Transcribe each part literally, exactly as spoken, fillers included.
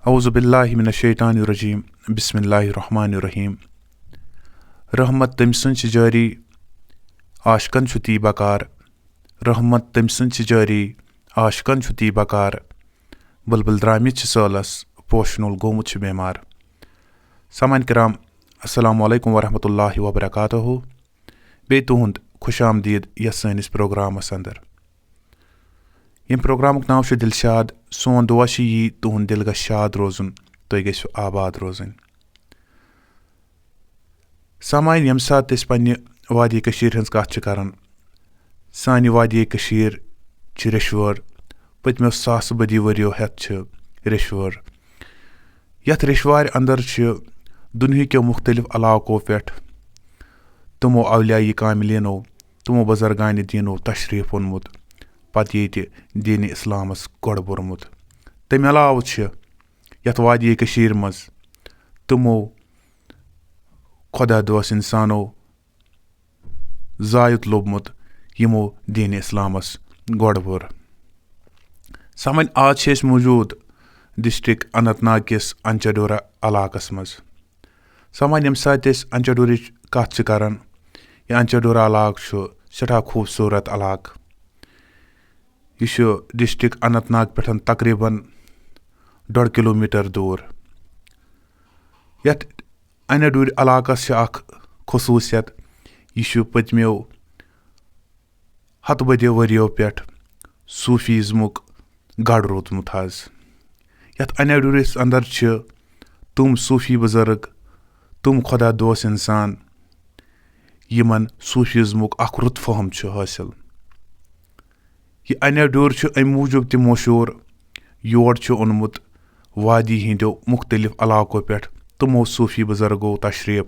اعوذ باللہ من الشیطان الرجیم۔ بسم اللہ الرحمن الرحیم۔ رحمت تٔمۍ سٕنٛز چھِ جٲری، عاشقن چھُ تی بکار۔ رحمت تٔمۍ سٕنٛز چھِ جٲری، عاشقن چھُ تی بکار۔ بلبل درٛامٕتۍ چھِ سٲلس، پوشہٕ نوٗل گوٚمُت چھُ بیمار۔ سامعین کرام، السلام علیکم ورحمۃ اللہ وبرکاتہ۔ بیٚیہِ تُہُنٛد خوش آمدید یتھ سٲنِس پروگرامس اندر۔ ییٚمہِ پروگرامُک ناو چھُ دِلشاد۔ سون دُعا چھُ یی تُہُنٛد دِل گژھِ شاد روزُن، تُہۍ گٔژھِو آباد روزٕنۍ۔ سامعین، ییٚمہِ ساتہٕ أسۍ پننہِ وادی کٔشیٖرِ ہٕنٛز کتھ چھِ کران، سانہِ وادی کٔشیٖر چھِ ریٚشوٲر۔ پٔتمیو ساسہٕ بٔدی ؤرِیو ہٮ۪تھ چھِ ریٚشوٲر۔ یتھ ریٚشوارِ اندر چھِ دُنہِکیو مُختٔلِف علاقو پٮ۪ٹھ تِمو اولیاء کاملینو، تِمو بزرگانِ دیٖنو تشریٖف اوٚنمُت، پتہٕ ییٚتہِ دیٖنِ اسلامس گۄڈٕ بوٚرمُت۔ تمہِ علاوٕ چھِ یتھ وادی کٔشیٖرِ منٛز تِمو خۄدا دوست انسانو زایُت لوٚبمُت، یِمو دیٖنِ اسلامس گۄڈٕ بوٚر۔ سامعین، آز چھِ أسۍ موجود ڈسٹرکٹ اننت ناگ کِس انچہ ڈورہ علاقس منٛز۔ سامعین، ییٚمہِ ساتہٕ أسۍ انچہ ڈورٕچ کتھ چھِ کران، یہِ انچہ ڈورہ علاقہٕ چھُ سٮ۪ٹھاہ خوٗبصوٗرت علاقہٕ۔ یہِ چھُ ڈسٹرکٹ اننت ناگ پٮ۪ٹھ تقریباً ڈۄڈ کلوٗمیٹر دوٗر۔ یتھ انڈورِ علاقس چھِ اکھ خصوٗصیت، یہِ چھُ پٔتمیو ہتہٕ بٔدیو ؤرِیو پٮ۪ٹھ صوٗفیزمُک گڑھ روٗدمُت حظ۔ یتھ انڈورِس اندر چھِ تِم صوٗفی بُزرگ، تِم خۄدا دوست انسان، یِمن صوٗفیزمُک اکھ رُت فہم چھُ حٲصِل۔ یہِ انڈور چھُ امہِ موٗجوٗب تہِ مشہوٗر، یور چھُ اوٚنمُت وادی ہٕنٛدیو مُختٔلِف علاقو پٮ۪ٹھ تِمو صوٗفی بُزرگو تشریٖف،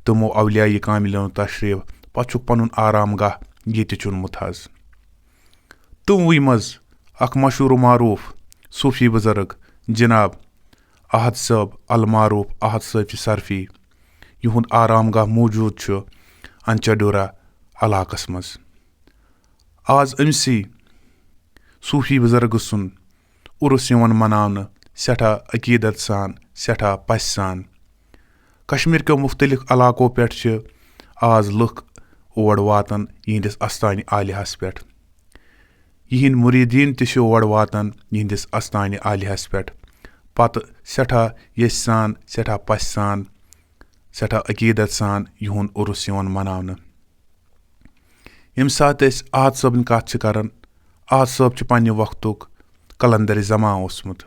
تِمو اولیاء کاملینو تشریٖف، پتہٕ چھُکھ پنُن آرام گاہ ییٚتہِ چُنمُت حظ۔ تِموٕے منٛز اکھ مشہوٗر و معروٗف صوٗفی بُزرگ جناب احد صٲب المعروٗف احد صٲب چھِ سرفی، یِہُنٛد آرام گاہ موٗجوٗد چھُ انچہ ڈورہ علاقس منٛز۔ آز أمسٕے صوٗفی بُزرگہٕ سُنٛد عُرُس یِوان مناونہٕ سٮ۪ٹھاہ عقیٖدت سان، سٮ۪ٹھاہ پژھِ سان۔ کشمیٖر کیو مُختٔلِف علاقو پٮ۪ٹھ چھِ آز لُکھ اور واتان یِہنٛدِس استانِ عالیہس پٮ۪ٹھ۔ یِہنٛدۍ مُریٖدیٖن تہِ چھِ اور واتان یِہنٛدِس استانِ عالیہس پٮ۪ٹھ۔ پتہٕ سٮ۪ٹھاہ یژھِ سان، سٮ۪ٹھاہ پژھِ سان، سٮ۪ٹھاہ عقیٖدت سان یِہُنٛد عُرُس یِوان مناونہٕ۔ ییٚمہِ ساتہٕ أسۍ احد صٲبٕنۍ کتھ چھِ کران، احد صٲب چھُ پننہِ وقتُک قلندرِ زمان اوسمُت۔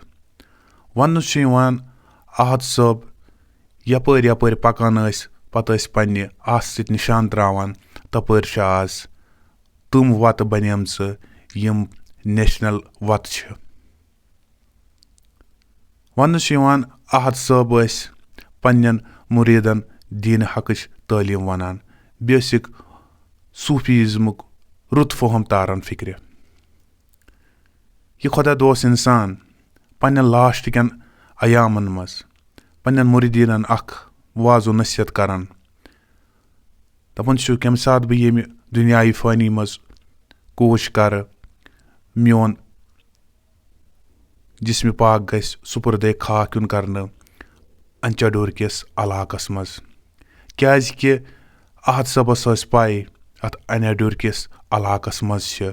وننہٕ چھُ یِوان، احد صٲب یپٲرۍ یپٲرۍ پکان ٲسۍ، پتہٕ ٲسۍ پننہِ آسہٕ سۭتۍ نشان تراوان، تپٲرۍ چھِ آز تِم وتہٕ بنیمژٕ، یِم نیشنل وتہٕ چھِ۔ وننہٕ چھُ یِوان، احد صٲب ٲسۍ پننٮ۪ن مُریٖدن دیٖنِ حقٕچ تعلیٖم ونان، بیسک صوٗفیزمُک رُت فہم تاران فکرِ۔ یہِ خۄدا دوست انسان پننٮ۪ن لاسٹ کٮ۪ن ایامن منٛز پننٮ۪ن مُریٖدیٖنن اکھ واض و نصیحت کران۔ دپان چھُ، کمہِ ساتہٕ بہٕ ییٚمہِ دُنیاہہِ فٲنی منٛز کوچ کرٕ، میون جسمِ پاک گژھِ سپُردے خاک یُن کرنہٕ انچہ ڈور کِس علاقس منٛز، کیازِ کہِ احد صٲبس ٲس پاے، اتھ انچہ ڈور کِس علاقس منٛز چھِ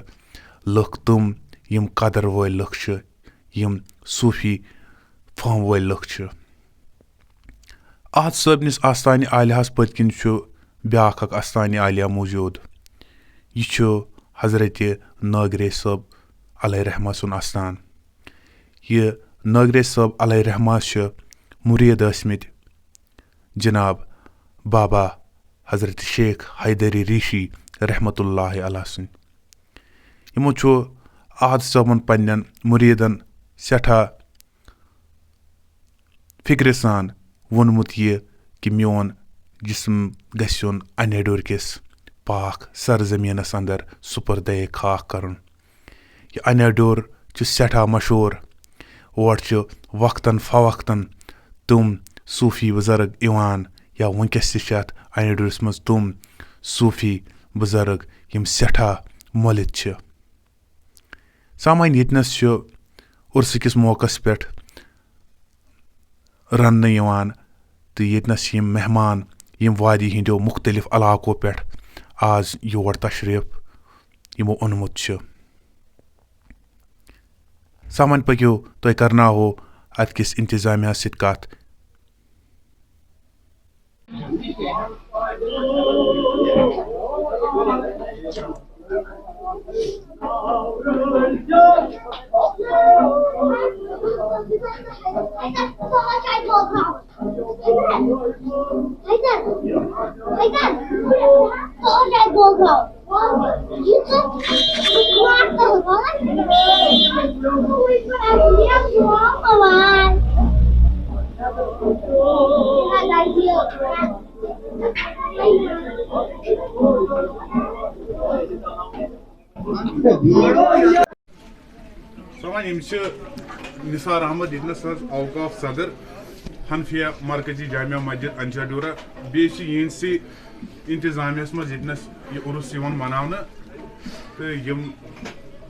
لُکھ تِم، یِم قدر وٲلۍ لُکھ چھِ، یِم صوٗفی فہم وٲلۍ لُکھ چھِ۔ احد صٲبنِس آستانہِ عالیہس پٔتۍ کِنۍ چھُ بیاکھ اکھ آستانہِ عالیہ موجود۔ یہِ چھُ حضرت نٲگرے صٲب علیہ رحمہ سُنٛد آستان۔ یہِ نٲگرے صٲب علیہ رحمہ چھِ مُریٖد ٲسمٕتۍ جناب بابا حضرت شیخ حیدری ریٖشی رحمتہ اللہ علیہ سٕنٛدۍ۔ یِمو چھُ احد صٲبن پننٮ۪ن مُریٖدن سٮ۪ٹھاہ فکرِ سان ووٚنمُت یہِ کہِ میون جسم گژھِ یُن انیڈور کِس پاک سرزمینس اندر سپردے خاک کرُن۔ یہِ انیڈور چھُ سٮ۪ٹھاہ مشہوٗر۔ اور چھِ وقتاً فوقتاً تِم صوٗفی بُزرگ یِوان، یا وٕنکیٚس تہِ چھِ اَتھ انیڈورس منٛز تِم صوٗفی بُزرگ یِم سٮ۪ٹھاہ مۄلِتھ چھِ۔ سامعین، ییٚتنَس چھُ عُرسہٕ کِس موقعس پٮ۪ٹھ رننہٕ یِوان، تہٕ ییٚتنَس یِم مہمان یِم وادی ہٕنٛدیو مُختٔلِف علاقو پٮ۪ٹھ آز یور تشریٖف یِمو اوٚنمُت چھُ۔ سامان پٔکِو، تۄہہِ کرناوو اَتہِ کِس انتظامیہ سۭتۍ کَتھ۔ سوان، یِم چھِ نثار احمد، ییٚتہِ نَس حظ اوقاف صدر حنفیہ مرکزی جامع مسجد انچہ ڈورہ، بیٚیہِ چھِ یِہِنٛدسٕے انتظامیہس منٛز ییٚتہِ نَس یہِ عرس یِوان مناونہٕ، تہٕ یِم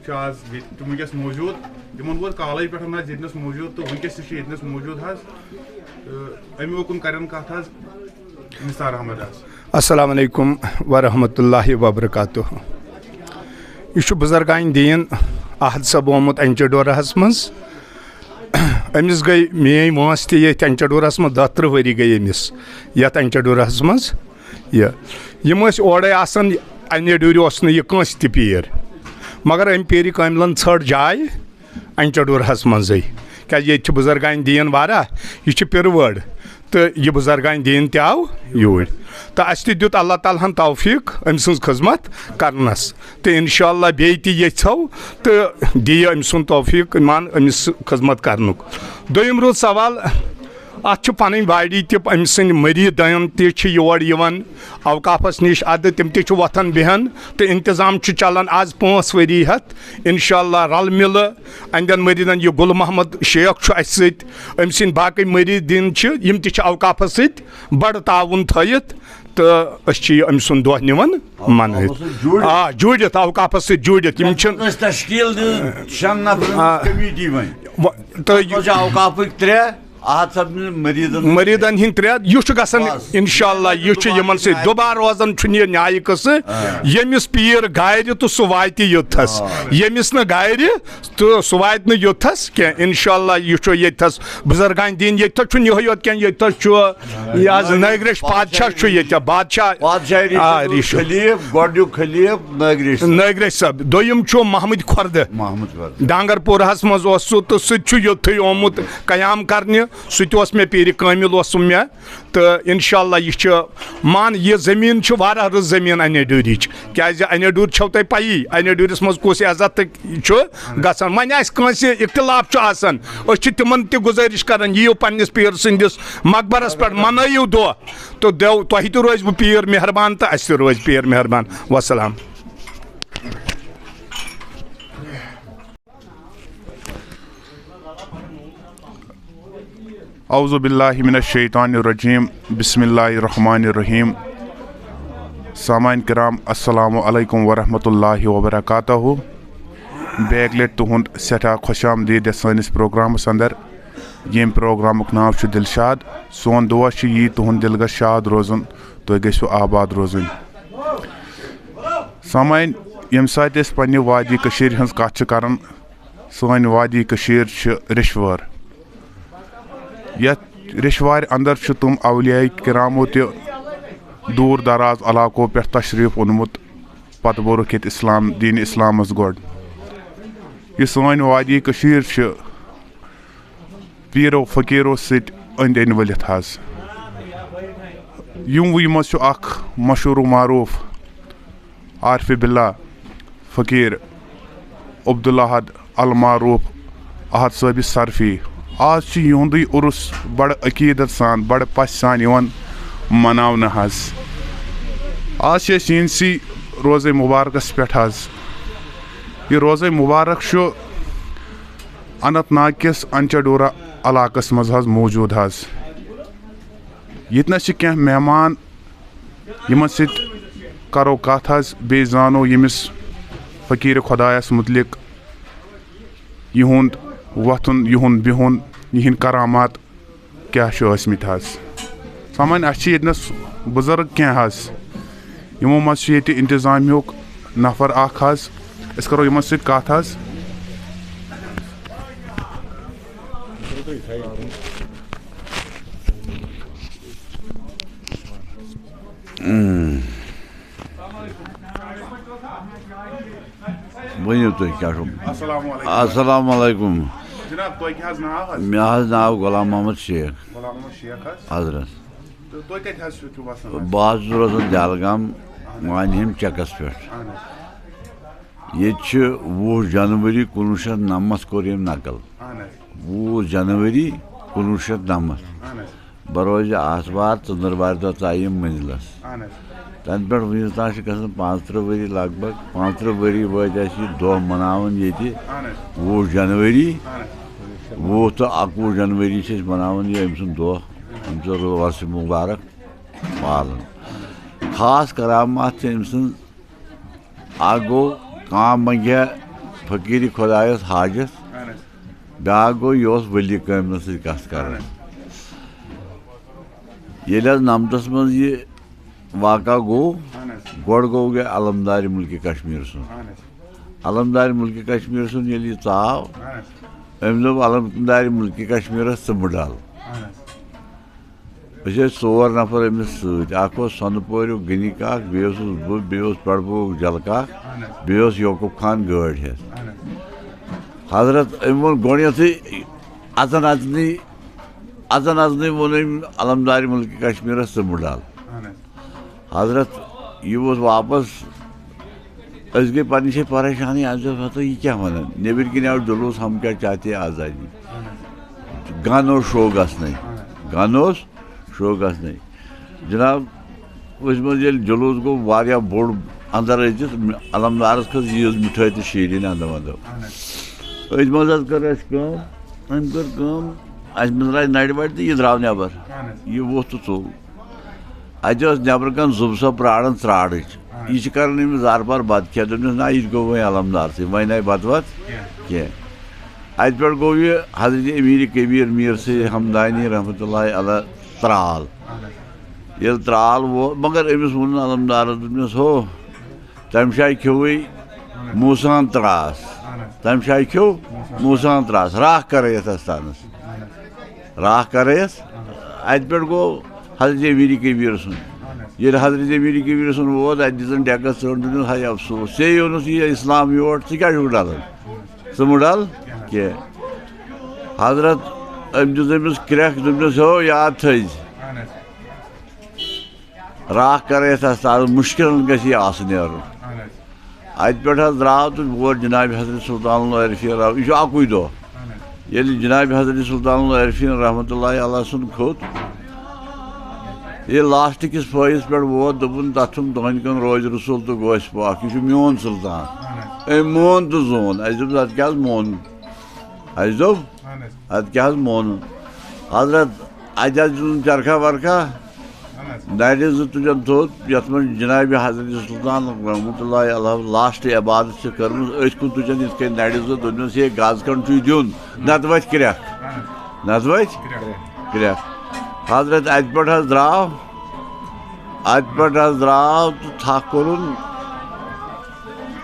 چھِ آز ییٚتہِ تِم وٕنکیٚس موٗجوٗد، تِمن ووت کالے پٮ۪ٹھ حظ ییٚتہِ نَس موٗجوٗد، تہٕ وٕنکیٚس تہِ چھِ ییٚتہِ نَس موٗجوٗد حظ، تہٕ اَمہِ برونٛہہ کُن کرن کتھ حظ نثار احمد حظ۔ السلام علیکم ورحمۃ اللہ وبرکاتہ۔ یہِ چھُ بُزرگانِ دیٖن احد صٲب آمُت انچہ ڈورہس منٛز۔ أمِس گٔے میٲنۍ وٲنٛس تہِ ییٚتھۍ انچہ ڈورہس منٛز، دَہ تٕرٛہ ؤری گٔے أمِس یتھ انچہ ڈورہس منٛز۔ یہِ، یِم ٲسۍ اورے آسان، انے ڈوٗرِ اوس نہٕ یہِ کٲنٛسہِ تہِ پیٖر، مگر أمۍ پیٖرِ کٲملن ژھٲر جاے انچہ ڈورہس منٛزٕے، کیازِ ییٚتہِ چھِ بُزرگانِ دیٖن واریاہ، یہِ چھِ پِرٕ وٲر، تہٕ یہِ بُزرگانِ دیٖن تہِ آو یوٗرۍ۔ تہٕ اَسہِ تہِ دیُت اللہ تعالیٰ ہن توفیٖق أمۍ سٕنٛز خدمت کرنس، تہٕ انشاءاللہ بیٚیہِ تہِ یژھو تہٕ دِیہِ أمۍ سُنٛد توفیٖق ایمان أمِس خدمت کرنُک۔ دوٚیِم روٗد سوال، اتھ چھِ پنٕنۍ واڑی تہِ، أمۍ سٕنٛدۍ مریٖدن تہِ چھِ یور یِوان اوقافس نِش، ادٕ تِم تہِ چھِ وۄتھان بیٚہان، تہٕ انتظام چھُ چلان از پانٛژھ ؤری ہٮ۪تھ۔ انشاءاللہ رل مِلہٕ اہندٮ۪ن مریٖدن، یہِ گُل محمد شیخ چھُ اسہِ سۭتۍ، أمۍ سٕنٛدۍ باقٕے مریٖدیٖن چھِ، یِم تہِ چھِ اوقافس سۭتۍ بڑٕ تعاوُن تھٲیِتھ، تہٕ أسۍ چھِ یہِ أمۍ سُنٛد دۄہ نِوان منٲوِتھ۔ اوقافس سۭتۍ جوٗڑِتھ۔ آ، جوٗڑِتھ، اوقافس سۭتۍ جوٗڑِتھ۔ یِم چھِ، ٲسۍ تشکیٖل دِژ شٮ۪ن نفرن آ۔ ہٕنٛز کمیٹی وۄنۍ۔ و-، تہٕ تَتھ منٛز چھِ اوقافٕکۍ ترٛےٚ، احد صٲبنہِ مریٖدن ہٕنٛدۍ مریٖدن ہٕنٛدۍ ترٛےٚ، یُس چھُ گژھان بس۔ انشاءاللہ، یہِ چھُ یِمن سۭتۍ دُبارٕ روزان چھُنہٕ یہِ نیایہِ قٕصہٕ۔ آ۔ ییٚمِس پیٖر گارِ تہٕ سُہ واتہِ یوٚتتھس، آ۔ ییٚمِس نہٕ گارِ تہٕ سُہ واتہِ نہٕ یوٚتتھس کینٛہہ۔ انشاءاللہ، یہِ چھُ ییٚتتھس بُزرگانِ دیٖن، ییٚتتھس چھُنہٕ یِہوٚے یوت کینٛہہ، ییٚتتھس چھُ یہِ حظ نٲگۍ ریش پادشاہ چھُ ییٚتہِ، بادشاہ۔ پادشاہی آ، ریشو ریشو۔ خلیٖف، گۄڈٕنیُک خلیٖف نٲگۍ ریش صٲب۔ نٲگۍ ریش صٲب۔ دوٚیِم چھُ محمد کھۄردٕ۔ محمد کھۄردٕ۔ ڈانگرپوٗرہس منٛز اوس سُہ، تہٕ سُہ تہِ چھُ یوٚتھُے آمُت قیام کرنہِ۔ سُہ تہِ اوس مےٚ پیٖرِ کٲمِل اوسُم مےٚ۔ تہٕ انشاءاللہ یہِ چھُ مان، یہِ زٔمیٖن چھِ واریاہ رٕژ زٔمیٖن انے ڈوٗرِچ، کیازِ انے ڈوٗر چھو تۄہہِ پَیی، انے ڈوٗرِس منٛز کُس عزت تہٕ چھُ گژھان۔ وۄنۍ آسہِ کٲنٛسہِ اختلاف چھُ آسان، أسۍ چھِ تِمن تہِ گُزٲرِش کران، یِیِو پننِس پیٖر سٕنٛدِس مقبرس پٮ۪ٹھ، منٲیِو دۄہ، تہٕ دیو، تۄہہِ تہِ روزِ پیٖر مہربان تہٕ اَسہِ تہِ روزِ پیٖر مہربان۔ وسلام۔ اعوذ باللہ من الشیطان الرجیم، بسم اللہ الرحمن الرحیم۔ سامعین کرام، السلام علیکم ورحمۃ اللہ وبرکاتہ۔ بیٚیہِ اَکہِ لَٹہِ تُہُنٛد سٮ۪ٹھاہ خۄش آمدید یَتھ سٲنِس پروگرامَس اندر۔ ییٚمہِ پروگرامُک ناو چھُ دِلشاد۔ سون دُعا چھُ یی تُہُنٛد دِل گژھِ شاد روزُن، تُہۍ گٔژھِو آباد روزٕنۍ۔ سامعین، ییٚمہِ ساتہٕ أسۍ پننہِ وادی کٔشیٖرِ ہٕنٛز کتھ چھِ کران، سٲنۍ وادی کٔشیٖر چھِ ریٚشوٲر۔ یتھ ریٚشوارِ اندر چھِ تِم اولیاء کرامو تہِ دوٗر دراز علاقو پٮ۪ٹھ تشریٖف اوٚنمُت، پتہٕ بوٚرُکھ ییٚتہِ اسلام، دین اسلامس گۄڈٕ۔ یہِ سٲنۍ وادی کٔشیٖر چھِ پیٖرو فقیٖرو سۭتۍ أنٛدۍ أنٛدۍ ؤلِتھ حظ۔ یِموٕے منٛز چھُ اکھ مشہوٗر و معروٗف عارف باللہ فقیٖر عبدالاحد المعروٗف احد صٲبِ صرفی۔ آز چھُ یِہُنٛدُے عُرُس بڑٕ عقیٖدت سان، بڑٕ پژھِ سان یِوان مناونہٕ حظ۔ آز چھِ أسۍ یِہنٛدسٕے روزے مُبارکس پٮ۪ٹھ حظ۔ یہِ روزے مُبارک چھُ اننت ناگ کِس انچہ ڈورہ علاقس منٛز حظ موجود حظ۔ ییٚتہِ نس چھِ کینٛہہ مہمان، یِمن سۭتۍ کرو کتھ حظ، بیٚیہِ زانو ییٚمِس فقیٖر خۄدایس مُتعلق، یِہُنٛد وۄتھُن، یِہُنٛد بِہُن، یِہِنٛدۍ کرامات۔ کیٛاہ چھِ ٲسمٕتۍ حظ؟ سَمٕجھ، اَسہِ چھِ ییٚتنَس بُزرٕگ کینٛہہ حظ، یِمو منٛز چھُ ییٚتہِ اِنتِظامیُک نفر اَکھ حظ۔ أسۍ کَرو یِمَن سۭتۍ کَتھ حظ۔ ؤنِو تُہۍ کیٛاہ چھُو؟ السلام علیکم۔ السلام علیکم۔ جناب، تۄہہِ کیٛاہ حظ ناو حظ؟ مےٚ حظ ناو غلام محمد شیخ۔ غلام محمد شیخ حظ۔ حضرت۔ تہٕ تُہۍ کَتہِ حظ چھِو، چھِو وَسان حظ؟ بہٕ حظ چھُس روزان جہلگام، اہن حظ۔ وانہِ ہُنٛد چَکَس پٮ۪ٹھ۔ اہن حظ۔ ییٚتہِ چھِ وُہ جنؤری کُنوُہ شیٚتھ نَمَتھ کوٚر ییٚمۍ نقل۔ اہن حظ۔ وُہ جنؤری کُنوُہ شیٚتھ نَمَتھ۔ اہن حظ۔ بروز آتھوار، ژٔنٛدٕروارِ دۄہ ژایہِ یِم مٔنزلَس۔ اہن حظ۔ تَنہٕ پٮ۪ٹھ وٕنیُک تام چھِ گژھان پانٛژترٕٛہ ؤری لگ بگ۔ پانٛژترٕٛہ ؤری وٲتۍ اَسہِ یہِ دۄہ مَناوان ییٚتہِ۔ اہن حظ۔ وُہ جنؤری۔ اہن حظ۔ وُہ تہٕ اَکوُہ جنؤری چھِ أسۍ مَناوان یہِ أمۍ سُنٛد دۄہ۔ أمۍ سُنٛد وۄرثہٕ مُبارک پالان۔ خاص کرامات چھِ أمۍ سٕنٛز۔ اَکھ گوٚو کانٛہہ منٛگہِ ہا فقیٖری خۄدایَس حاجت۔ اہن حظ۔ بیٛاکھ گوٚو، یہِ اوس ؤلی کٲمِلَس سۭتۍ کَتھ کَران۔ اہن حظ۔ ییٚلہِ حظ نَمتَس منٛز یہِ واقعہ گوٚو، اہن حظ۔ گۄڈٕ گوٚو گٔے علمدارِ مُلکہِ کشمیٖر سُنٛد۔ اہن حظ۔ علمدارِ مُلکہِ کشمیٖر سُنٛد ییٚلہِ یہِ ژاو، اہن حظ۔ أمۍ دوٚپ علمدارِ مُلکہِ کشمیٖرَس، ژٕ مہٕ ڈَل۔ اہن حظ۔ أسۍ ٲسۍ ژور نفر أمِس سۭتۍ۔ اکھ اوس سۄنہٕ پوریُک غنی کاک، بیٚیہِ اوسُس بہٕ، بیٚیہِ اوس پٮ۪ٹھٕ بوٗک جلہٕ کاک، اہن حظ۔ بیٚیہِ اوس یوقوب خان گٲڑۍ ہٮ۪تھ۔ اہن حظ۔ حضرت، أمۍ ووٚن گۄڈٕنٮ۪تھٕے اَژَن اَژنٕے، اَژَن اَژنٕے ووٚن أمۍ علمدارِ مُلکہِ کشمیٖرَس، ژٕ مہٕ ڈَل۔ اہن حظ۔ حضرت، یہِ ووت واپس۔ أسۍ گٔے پننہِ جایہِ پریشانٕے، اَسہِ دوٚپ، ہتو، یہِ کیٛاہ وَنان؟ نیٚبٕرۍ کِنۍ آو جلوٗس، ہم کیا چاہتے آزادی۔ گن اوس شو گژھنَے۔ گن اوس شو گژھنَے۔ جناب، أسۍ منٛز ییٚلہِ جلوٗس گوٚو واریاہ بوٚڑ، اندر أژِتھ علمدارس کھٔژ ییٖژ مِٹھٲے تہٕ شیٖرِنۍ اندو اندو۔ أتھۍ منٛز حظ کٔر اَسہِ کٲم، أمۍ کٔر کٲم، اَسہِ منٛز درٛاے نرِ وَرِ تہٕ یہِ درٛاو نٮ۪بر۔ یہِ ووٚتھ تہٕ ژوٚل۔ اَتہِ ٲس نٮ۪برٕ کَنہِ زُبہٕ سۄ پرٛاران ژرٛارٕچ۔ یہِ چھِ کَران أمِس زارٕ پار بَتہٕ کھٮ۪تھ۔ دوٚپنَس، "نہ، یہِ تہِ گوٚو وۄنۍ علمدار سۭتۍ، وۄنۍ آیہِ بَتہٕ وَتہٕ کینٛہہ۔" اَتہِ پٮ۪ٹھ گوٚو یہِ حضرت امیٖر کبیٖر میٖر سید ہمدانی رحمتہ اللہ علیہ ترٛال۔ ییٚلہِ ترٛال ووت، مگر أمِس ووٚن نہٕ علمدارَس، دوٚپنَس، "ہو، تَمہِ جایہِ کھیوٚوُے موسان ترٛاس، تَمہِ جایہِ کھیوٚو موسان ترٛاس، راکھ کَرے یَتھ اَستانَس۔" راکھ کَرے یَتھ۔ اَتہِ پٮ۪ٹھ گوٚو حضرت امیٖر کبیٖر سُنٛد۔ ییٚلہِ حضرت امیٖر کبیٖر سُنٛد ووت، اَتہِ دِژٕن ڈٮ۪کَس ژٔٹ، دوٚپنَس، "ہے افسوس، ژےٚ اوٚنُتھ یہِ اِسلام یور، ژٕ کیٛازِ چھُکھ ڈَلان؟ ژٕ مہٕ ڈَل کینٛہہ۔" حضرت أمۍ دِژ أمِس کرٛٮ۪کھ، دوٚپنَس، "ہو، یاد تھٲیزِ۔" راکھ کَرے یَتھ اَستانَس، مُشکِلَن گژھِ یہِ آسہٕ نیرُن۔ اَتہِ پٮ۪ٹھ حظ درٛاو تہٕ ووت جناب حضرت سلطان العارفین راو، یہِ چھُ اَکُے دۄہ۔ ییٚلہِ جناب حضرت سلطان العارفین رحمتہ اللہ علیہ سُنٛد کھوٚت، ییٚلہِ لاسٹ کِس پھٲیِس پٮ۪ٹھ ووت، دوٚپُن، "تَتھ چھُم تُہنٛدِ کَن روزِ رسول تہٕ گوسہِ پاک، یہِ چھُ میون سلطان۔" أمۍ مون تہٕ زون۔ اَسہِ دوٚپ، "اَدٕ کیٛاہ حظ مونُن؟" اَسہِ دوٚپ، اَدٕ کیٛاہ حظ مونُن؟ حضرت، اَتہِ حظ دیُتُن چرکھا ورکھا، نرِ زٕ تُجن تھوٚد، یَتھ منٛز جناب حضرت سلطان رحمتہ اللہ علیہ لاسٹ عبادت چھِ کٔرمٕژ، أتھۍ کُن تُجن یِتھ کٔنۍ نرِ زٕ، دوٚپنَس، "ہے، گز کھنٛڈ چھُے دیُن، نتہٕ وَتھِ کرٛٮ۪کھ، نتہٕ وَتھِ کرٛٮ۪کھ۔" حضرت اَتہِ پٮ۪ٹھ حظ درٛاو، اَتہِ پٮ۪ٹھ حظ درٛاو تہٕ تھکھ کوٚرُن۔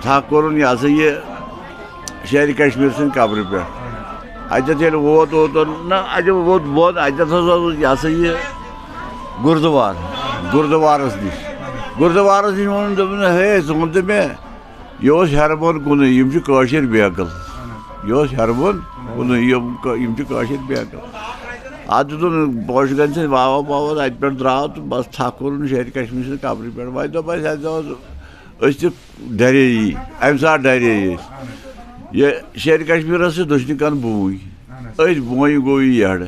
تھکھ کوٚرُن، یہِ ہسا یہِ، شیرِ کشمیٖر سٕنٛدِ قبرِ پٮ۪ٹھ۔ اَتٮ۪تھ ییٚلہِ ووت اوتن، نہ، اَتہِ ووت بۄن، اَتٮ۪تھ ہسا اوس یہِ ہسا یہِ گُردُوار، گُردُوارَس نِش۔ گُردُوارَس نِش ووٚنُن، دوٚپُن، "ہے، ژٕ وَن تہٕ مےٚ، یہِ اوس ہٮ۪رٕ بۄن کُنُے، یِم چھِ کٲشِر بیکٕل۔ یہِ اوس ہٮ۪رٕ بۄن کُنُے، یِم کٲ-، یِم چھِ کٲشِر بیکٕل۔" اَتھ دیُتُن پوشہٕ گَنہِ سۭتۍ واوا پاوا، اَتہِ پٮ۪ٹھ درٛاو تہٕ بَس تھکھ کوٚرُن شیرِ کشمیٖر سٕنٛدِ قبرِ پٮ۪ٹھ۔ وۄنۍ دوٚپ اَسہِ، اَسہِ دوٚپ، أسۍ تہِ ڈرے یی، اَمہِ ساتہٕ ڈرے أسۍ۔ یہِ شیرِ کشمیٖرَس چھِ دٔچھنہِ کَن بوٗنۍ۔ أتھۍ بونہِ گوٚو یہِ یَڈٕ۔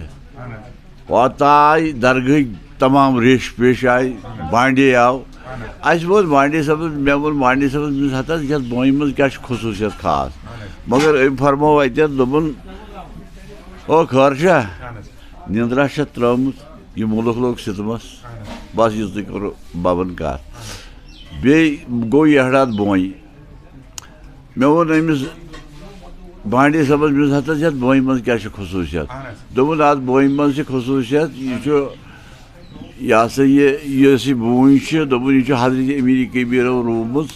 واتہٕ آے درگاہٕکۍ تمام ریٚش پیش آے، بانڈے آو۔ اَسہِ ووٚن بانڈے صٲبَس، مےٚ ووٚن بانڈے صٲبَس، مےٚ دوٚپُس، "ہَتہٕ حظ، یَتھ بونہِ منٛز کیٛاہ چھُ خصوٗصیت خاص؟" مگر أمۍ فرموو اَتٮ۪تھ، دوٚپُن، "او خٲر چھا؟ نِندرا چھےٚ ترٛٲومٕژ، یہِ مُلُک لوٚگ سِتمَس، بَس یِژٕے کٔرٕو بَبَن کَتھ۔" بیٚیہِ گوٚو یَہڑا بونہِ۔ مےٚ ووٚن أمِس، بانڈی صٲبَس، مےٚ ووٚنُس، ہَتہٕ حظ، یَتھ بونہِ منٛز کیٛاہ چھِ خصوٗصیت؟ اہن حظ۔ دوٚپُن، اَتھ بونہِ منٛز چھِ خصوٗصیت، یہِ چھُ، یہِ ہسا یہِ، یۄس یہِ بوٗنۍ چھِ، دوٚپُن، یہِ چھُ حضرت امیٖر کبیٖرو روٗمٕژ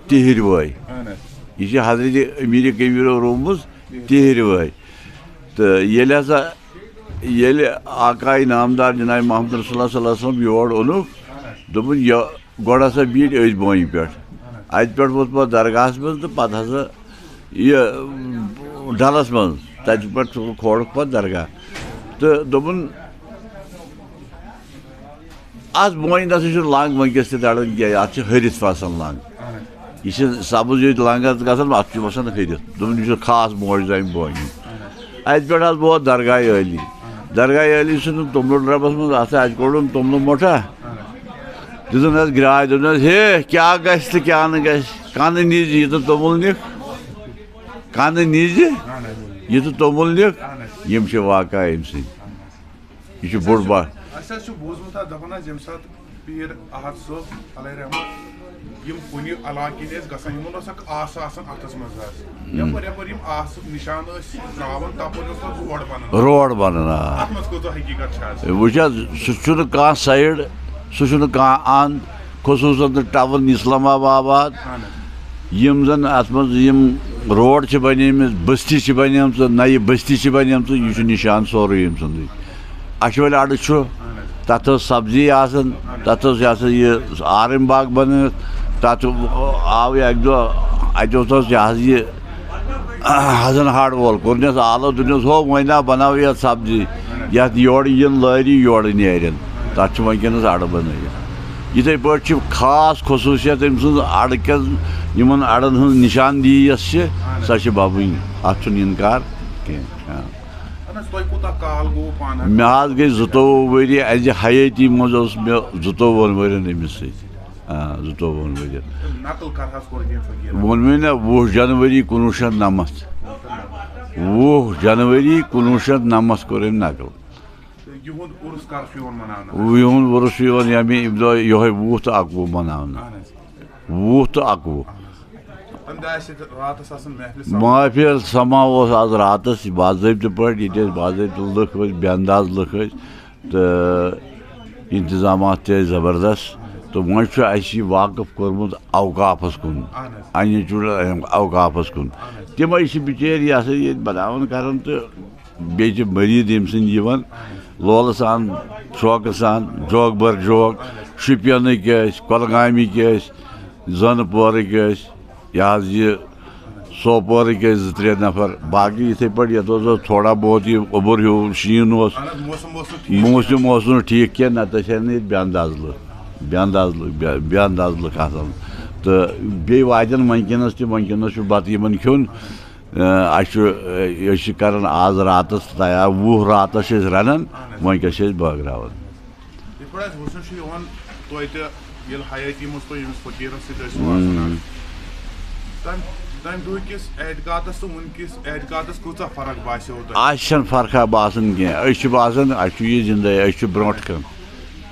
تِہِرِ وٲے۔ اہن حظ۔ یہِ چھِ حضرت امیٖر کبیٖرو روٗمٕژ تِہِرِ وٲے۔ تہٕ ییٚلہِ ہسا، ییٚلہِ آقا نامدار جناب محمد رسول اللہ صلی اللہ علیہ وسلم یور اوٚنُکھ، دوٚپُن، یہِ گۄڈٕ ہسا بیٖٹھۍ أتھۍ بونہِ پٮ۪ٹھ۔ اَتہِ پٮ۪ٹھ ووت پَتہٕ درگاہَس منٛز تہٕ پَتہٕ ہسا یہِ ڈَلَس منٛز، تَتہِ پٮ۪ٹھ کھولُکھ پَتہٕ درگاہ۔ تہٕ دوٚپُن، اَتھ بونہِ نہ سا چھُ لنٛگ وٕنکیٚس تہِ دَران کینٛہہ، اَتھ چھِ ۂرِتھ وَسان لنٛگ۔ یہِ چھِ سبٕز ییٚتہِ لنٛگ حظ گژھان، اَتھ چھُ وَسان ۂرِتھ۔ دوٚپُن، یہِ چھُ خاص موجودٕ اَمہِ بونہِ ہُنٛد۔ اَتہِ پٮ۪ٹھ حظ ووت درگاہ عٲلی۔ درگاہ عٲلی سٕنٛدِ توٚملہٕ ڈَبَس منٛز، اَتھ اَتہِ کوٚڑُن توٚملہٕ مۄٹھا۔ دِژٕن حظ گرٛاے، دوٚپُن حظ، ہے، کیٛاہ گژھِ تہٕ کیٛاہ نہٕ گژھِ؟ کَنہٕ نیٖجہِ یہِ تہٕ توٚمُل نِکھ۔ کَنہٕ نیٖجہِ یہِ تہٕ توٚمُل نِکھ۔ یِم چھِ واقعہ أمۍ سٕنٛدۍ۔ یہِ چھُ بوٚڑ بار۔ اَسہِ حظ چھُ بوٗزمُت اَتھ، دَپان حظ، ییٚمہِ ساتہٕ پیٖر احد صٲب علیہ رحمت یِم کُنہِ علاقہٕ کِنۍ ٲسۍ گژھان، یِمَن اوس اَکھ آسہٕ آسان اَتھَس منٛز حظ۔ یَپٲرۍ یَپٲرۍ یِم آسہٕ نِشانہٕ ٲسۍ ترٛاوان، تَپٲرۍ اوس پَتہٕ روڈ بَنان۔ روڈ بَنان، آ۔ اَتھ منٛز کۭژاہ حقیٖقت چھِ حظ؟ وٕچھ حظ، سُہ چھُنہٕ کانٛہہ سایڈ، سُہ چھُنہٕ کانٛہہ اَنٛد، خصوٗصاً تہٕ ٹاوُن اسلام آباد۔ اَہَن حظ۔ یِم زَن اَتھ منٛز یِم روڈ چھِ بَنیمٕژ، بٔستی چھِ بَنیمژٕ، نَیہِ بٔستی چھِ بَنیمژٕ، یہِ چھُ نِشان سورُے أمۍ سُنٛدٕے۔ اَچھوَلۍ اَڈٕ چھُ، تَتھ ٲس سبزی آسان، تَتھ ٲس یہِ ہسا یہِ آرٕم باغ بَنٲوِتھ۔ تَتھ آو یہِ اَکہِ دۄہ، اَتہِ اوس حظ یہِ ہسا یہِ حسن ہاڈ وول، کوٚرنَس آلو، دوٚپنَس، ہو، وۄنۍ نا بَناو یَتھ سبزی، یَتھ یورٕ یِن لٲری، یورٕ نیرن۔ تَتھ چھُ وٕنکیٚنَس اَڈٕ بَنٲوِتھ۔ یِتھَے پٲٹھۍ چھِ خاص خصوٗصیت أمۍ سٕنٛز اَڈٕ کٮ۪ن، یِمَن اَڈَن ہٕنٛز نِشاندِہی یۄس چھِ، سۄ چھِ بَبٕنۍ۔ اَتھ چھُنہٕ اِنکار کینٛہہ۔ آ۔ اہن حظ، تۄہہِ کوٗتاہ کال گوٚو پانہٕ؟ مےٚ حظ گٔے زٕتووُہ ؤری، اَزِ حیٲتی منٛز اوس مےٚ زٕتووُہَن ؤرِین أمِس سۭتۍ۔ آ، زٕتووُہَن ؤرِین۔ تہٕ نقل کر حظ کوٚر ییٚمہِ فقیٖرَن؟ ووٚن مےٚ نا، وُہ جنؤری کُنوُہ شیٚتھ نَمَتھ۔ وُہ جنؤری کُنوُہ شیٚتھ نَمَتھ کوٚر أمۍ نقل۔ تہٕ یِہُنٛد عُرُس کر چھُ یِوان مناونہٕ؟ یِہُنٛد عُرُس چھُ یِوان ییٚمہِ دۄہ یِہوٚے وُہ تہٕ اَکوُہ مناونہٕ۔ اہن حظ۔ وُہ تہٕ اَکوُہ۔ تَمہِ دۄہ آسہِ ییٚتہِ راتَس آسان محفِل سَماعت۔ محفِل سَما اوس آز راتَس باضٲبطہٕ پٲٹھۍ، ییٚتہِ ٲسۍ باضٲبطہٕ لُکھ ٲسۍ، بے انداز لُکھ ٲسۍ، تہٕ اِنتظامات تہِ ٲسۍ زبردست۔ تہٕ وۄنۍ چھُ اَسہِ یہِ واقف کوٚرمُت اوقافَس کُن، اہن حظ۔ اَنہِ چُڑ اوقافَس کُن۔ اہن حظ۔ تِمَے چھِ بِچٲرۍ یہِ ہسا ییٚتہِ بَناوان کَران تہٕ بیٚیہِ چھِ مٔریٖد ییٚمہِ سٕنٛدۍ یِوان لولہٕ سان، شوقہٕ سان، جوک بر جوک، شُپینٕکۍ ٲسۍ، کۄلگامِکۍ ٲسۍ، زٲنہٕ پورٕکۍ ٲسۍ، یہِ حظ یہِ سوپورٕکۍ ٲسۍ زٕ ترٛےٚ نفر۔ باقٕے یِتھَے پٲٹھۍ یَتھ اوس، اوس تھوڑا بہت یہِ اوٚبُر ہیوٗ، شیٖن اوس، اہن حظ، موسم اوس نہٕ ٹھیٖک۔ موسم اوس نہٕ ٹھیٖک کینٛہہ، نَتہٕ ٲسۍ ہا نہٕ ییٚتہِ بے انداز لُکھ، بے انداز لُکھ، بے، بے انداز لُکھ آسان۔ تہٕ بیٚیہِ واتن وٕنکیٚنَس تہِ، وٕنکیٚنَس چھُ بَتہٕ یِمَن کھیوٚن۔ اَسہِ چھُ، أسۍ چھِ کران آز راتَس تیار، وُہ راتَس چھِ أسۍ رَنان، وۄنۍ کیٛاہ چھِ أسۍ بٲگراوان۔ یِتھ پٲٹھۍ اَسہِ وٕچھنہٕ چھُ یِوان، توتہِ ییٚلہِ حیٲتی منٛز تُہۍ ییٚمِس فقیٖرَس سۭتۍ ٲسِو آسان حظ، تَمہِ، تَمہِ دۄہ کِس اعتقادَس تہٕ وٕنکِس اعتقادَس کۭژاہ فرق باسیو تۄہہِ؟ اَسہِ چھَنہٕ فرقہ باسان کینٛہہ، أسۍ چھِ باسان، اَسہِ چھُ یہِ زِندَے، أسۍ چھِ برونٛٹھ کُن،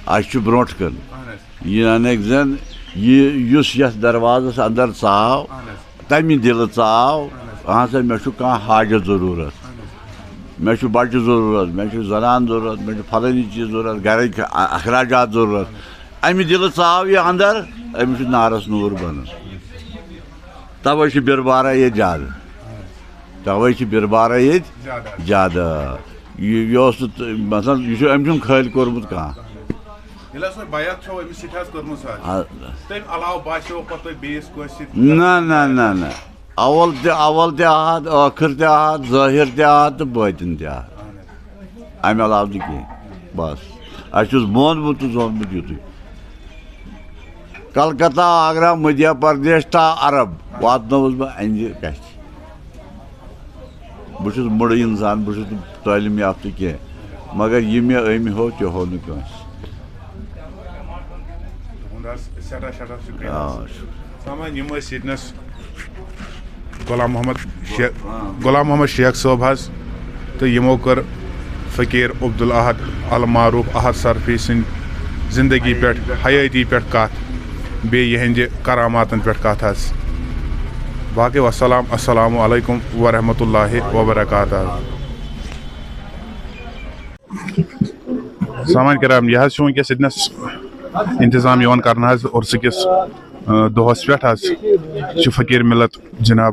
اَسہِ چھُ برونٛٹھ کُن۔ اہن حظ۔ یہِ اَنَکھ زَن یہِ، یُس یَتھ دروازَس اندر ژاو، اہن حظ۔ تَمہِ دِلہٕ ژاو، اہن حظ۔ اہن سا، مےٚ چھُ کانٛہہ حاجت ضروٗرت۔ اہن حظ۔ مےٚ چھُ بَچہٕ ضروٗرت، مےٚ چھُ زَنان ضروٗرت، مےٚ چھُ فلٲنی چیٖز ضروٗرت، گَرٕکۍ اَ-، اخراجات ضروٗرت۔ اَمہِ دِلہٕ ژاو یہِ اندر، أمِس چھُ نارَس نوٗر بَنان۔ تَوَے چھُ بِربارہ ییٚتہِ زیادٕ۔ تَوَے چھِ بِربارہ ییٚتہِ زیادٕ۔ زیادٕ۔ یہِ، یہِ اوس نہٕ تہٕ، مثلاً، یہِ چھُ، أمۍ چھُنہٕ خٲلۍ کوٚرمُت کانٛہہ۔ ییٚلہِ حظ تۄہہِ بیعت چھو أمِس سۭتۍ حظ کٔرمٕژ حظ، آ۔ تَمہِ علاوٕ باسیو پَتہٕ تۄہہِ بیٚیِس کٲنٛسہِ سۭتۍ؟ نہ، نہ، نہ، نہ۔ اول تہِ، اول تہِ احد، ٲخٕر تہِ احد، ظٲہِر تہِ احد تہٕ بٲطِن تہِ احد۔ اَہَن حظ۔ اَمہِ علاوٕ نہٕ کینٛہہ۔ بَس۔ اَسہِ چھُس مونمُت تہٕ زونمُت یُتُے۔ کلکتہ، آگرہ، مدھیہ پردیش تا عرب واتنووُس بہٕ اَنہِ کَتھِ۔ بہٕ چھُس مُڑٕ اِنسان، بہٕ چھُس نہٕ تعلیٖم یافتہٕ کینٛہہ، مگر یہِ مےٚ أمۍ ہیوٚو، تہِ ہیوٚو نہٕ کٲنٛسہِ۔ تُہُنٛد حظ سٮ۪ٹھاہ، سٮ۪ٹھاہ شُکریہ آ، حظ۔ شُکریہ۔ سامان، یِم ٲسۍ ییٚتنَس غلام محمد شیخ، غلام محمد شیخ صٲب حظ، تہٕ یِمو کٔر فقیٖر عبدالاحد المعروف احد صرفی سٕنٛدِ زندگی پٮ۪ٹھ، حیٲتی پٮ۪ٹھ کَتھ، بیٚیہِ یِہنٛدِ کراماتَن پٮ۪ٹھ کَتھ حظ۔ باقٕے وسلام، السلام علیکم ورحمۃ اللہ وبرکاتہ۔ سامان کرام، یہِ حظ چھُ وٕنکیٚس ییٚتنَس انتظام یِوان کرنہٕ حظ عُرسہٕ کِس، آ، دۄہَس پٮ۪ٹھ حظ چھُ فقیٖر مِلت جناب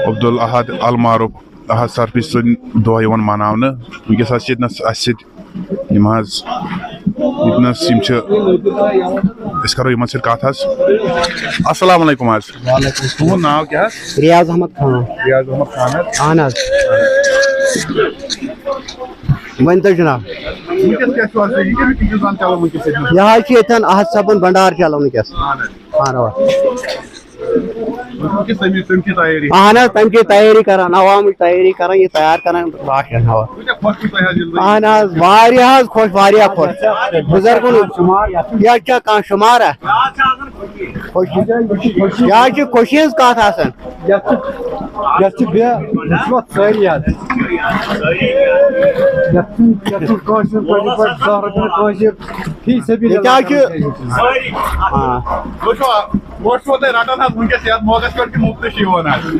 عبدالاحد المعروف احد سرفی سُنٛد دۄہ یِوان مناونہٕ۔ وٕنکیٚس حظ چھِ ییٚتنَس اَسہِ سۭتۍ یِم حظ ییٚتنَس یِم چھِ، أسۍ کَرو یِمَن سۭتۍ کَتھ حظ۔ السلام علیکم حظ۔ وعلیکم السلام۔ تُہُنٛد ناو کیٛاہ حظ؟ ریاض احمد خان۔ ریاض احمد خان حظ۔ اہن حظ۔ ؤنۍ تو جناب۔ وٕنکیٚس کیٛاہ چھُ آسان؟ یہِ کَمیُک انتظام چَلان وٕنکیٚس ییٚتہِ؟ یہِ حظ چھُ ییٚتٮ۪ن احد صٲبُن بنڈار چَلان وٕنکیٚس۔ اہن حظ۔ اہن حظ۔ وٕنکیٚس تَمہِ، تَمہِ چہِ تیٲری؟ اہن حظ، تَمہِ چہِ تیٲری کَران، عوامٕچ تیٲری کَران، یہِ تیار کَران راشن۔ اَوا۔ کۭتیٛاہ خۄش چھِو تُہۍ حظ ییٚلہِ وۄنۍ؟ اہن حظ، واریاہ حظ خۄش، واریاہ خۄش۔ بُزرگَن، یَتھ چھا کانٛہہ شُمار؟ خۄش۔ یہِ حظ چھِ خوشی ہٕنٛز کَتھ آسان۔ یَتھ چھِ، یَتھ چھِ بے رُشوت سٲری حظ۔ یَتھ چھُنہٕ، یَتھ چھُنہٕ کٲنٛسہِ ہُنٛد پننہِ پٲٹھۍ دَہ رۄپیہِ کٲنٛسہِ فی سبیل ییٚتہِ حظ چھِ، اللہ۔ آ۔ وٕچھو، وۄٹھ چھُوا تُہۍ رَٹان حظ وٕنکیٚس یَتھ موقعَس پٮ۪ٹھ کِنہٕ مُفتٕے چھِ یِوان حظ؟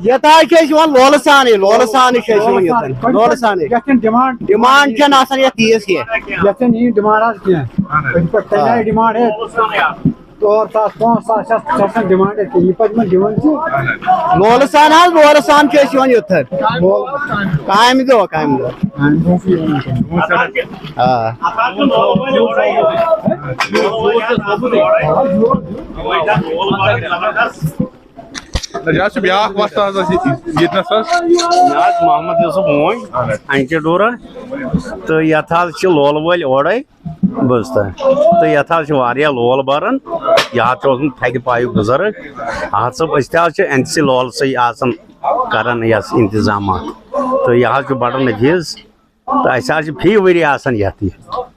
ییٚتہِ حظ چھِ أسۍ یِوان لولہٕ سانٕے، لولہٕ سانٕے چھِ أسۍ یِوان ییٚتٮ۪ن، لولہٕ سانٕے۔ یَتھ چھَنہٕ ڈِمانڈ، ڈِمانڈ چھَنہٕ آسان یَتھ تیٖژ کینٛہہ۔ یَتھ چھَنہٕ یِہِنٛز ڈِمانڈ حظ کینٛہہ۔ اہن حظ۔ أسۍ چھِ پَتہٕ تَمہِ آیہِ ڈِمانڈ ہے، ژور ساس، پانٛژھ ساس چھِ اَتھ، چھِ آسان ڈِمانڈ ہے، یہِ پَتہٕ یِمَن دِوان چھِ۔ لولہٕ سان حظ، لولہٕ سان چھِ أسۍ یِوان یوٚتَتھ۔ لولہٕ۔ کامہِ دۄہ، کامہِ دۄہ۔ اہن حظ۔ آ۔ نہ، یہِ حظ چھُ بیٛاکھ وۄستہٕ حظ اَسہِ ییٚتہِ نَس حظ۔ مےٚ حظ محمد یوسف ووٗنۍ، اہن حظ۔ اینچہِ ڈورا، تہٕ یَتھ حظ چھِ لولہٕ وٲلۍ اورَے، بوٗزتھا؟ تہٕ یَتھ حظ چھِ واریاہ لول بَران۔ یہِ حظ چھُ اوسمُت تھدِ پایُک بُزرٕگ۔ اَہَن سا، أسۍ تہِ حظ چھِ أمۍ سٕے لولہٕ سۭتۍ آسان کَران یَس اِنتظامات۔ تہٕ یہِ حظ چھُ بَڑٕ نفیٖذ۔ تہٕ اَسہِ حظ چھِ فی ؤری آسان یَتھ یہِ،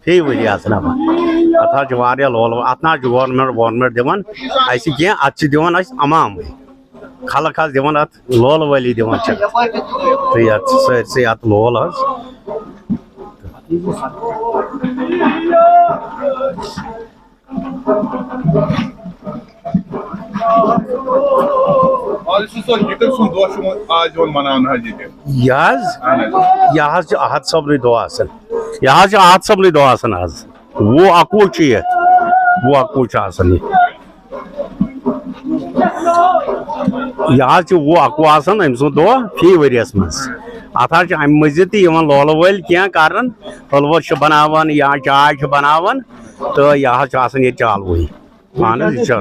فی ؤری آسان اَتھ۔ اَتھ حظ چھِ واریاہ لول، اَتھ نہ حظ چھُ گورنمنٹ وورنمنٹ دِوان اَسہِ کینٛہہ، اَتھ چھِ دِوان اَسہِ عوامٕے۔ خلق حظ دِوان اَتھ لولہٕ وٲلی دِوان چھِ۔ تہٕ یَتھ چھِ سٲرسٕے اَتھ لول حظ۔ آز چھُ سُہ یہِ کٔمۍ سُنٛد دۄہ چھُ وۄنۍ آز یِوان مَناونہٕ حظ ییٚتہِ؟ یہِ حظ، اہن حظ۔ یہِ حظ چھُ احد صٲبنُے دۄہ آسان۔ یہِ حظ چھُ احد صٲبنُے دۄہ آسان آز۔ وُہ اَکوُہ چھُ یہِ۔ وُہ اَکوُہ چھُ آسان یہِ۔ یہِ حظ چھُ وُہ اَکوُہ آسان أمۍ سُنٛد دۄہ فی ؤریَس منٛز۔ اَتھ حظ چھِ اَمہِ مٔزیٖد تہِ یِوان لولہٕ وٲلۍ کینٛہہ کَران، حلوٕ چھِ بَناوان یا چاے چھِ بَناوان، تہٕ یہِ حظ چھُ آسان ییٚتہِ چالوٕے۔ اَہن حظ، یہِ چھُ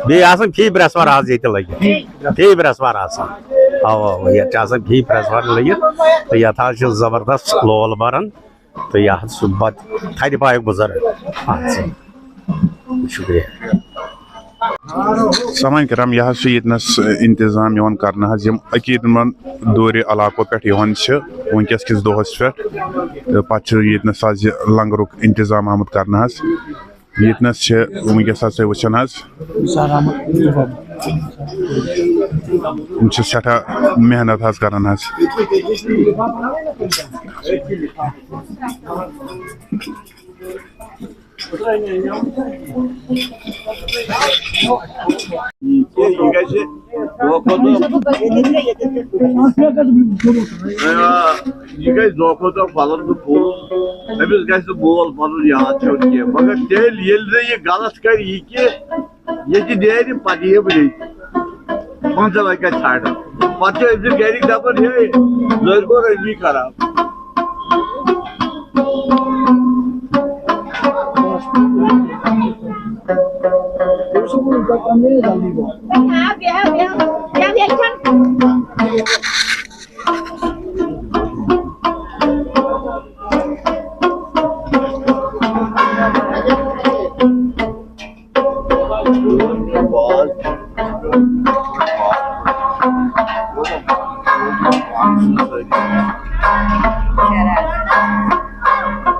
بیٚیہِ آسان فی برٛٮ۪سوار حظ ییٚتہِ لٔگِتھ۔ فی برٛٮ۪سوار آسان۔ اَوا، اَوا، یَتھ چھِ آسان فی برٛٮ۪سوار لٔگِتھ۔ تہٕ یَتھ حظ چھِ زبردست لول بَران۔ تہٕ یہِ حظ چھُ بَد تھدِ پایُک بُزرٕگ۔ اَہَن سا۔ شُکریہ۔ سامان کرام، یہِ حظ چھُ ییٚتنَس، اِنتظام یِوان کرنہٕ حظ، یِم عقیٖدٕ مَن دوٗرِ علاقو پٮ۪ٹھ یِوان چھِ وٕنکیٚس کِس دۄہَس پٮ۪ٹھ۔ تہٕ پَتہٕ چھُ ییٚتنَس حظ یہِ لنگرُک اِنتظام آمُت کرنہٕ حظ۔ ییٚتنَس چھِ وٕنکیٚس حظ تُہۍ وٕچھان حظ، یِم چھِ سٮ۪ٹھاہ محنت حظ کران حظ۔ یہِ گژھِ دۄہ کھۄتہٕ دۄہ، آ، یہِ گژھِ دۄہ کھۄتہٕ دۄہ پھۄلُن تہٕ پھۄلُن۔ أمِس گژھِ نہٕ مول پَنُن یاد پھیُن کینٛہہ، مگر تیٚلہِ ییٚلہِ نہٕ یہِ غلط کرِ، یہِ کہِ ییٚتہِ نیرِ، پَتہٕ یِیہِ وٕنہِ پنٛژاہ لَٹہِ گژھِ ژھانٛڈان۔ پَتہٕ چھِ أمۍ سٕنٛدۍ گَرِکۍ دَپان، ہے، لٔڑۍ کوٚر أمی خراب۔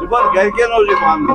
دَپان گَرِکٮ۪ن اوس یہِ پانہٕ۔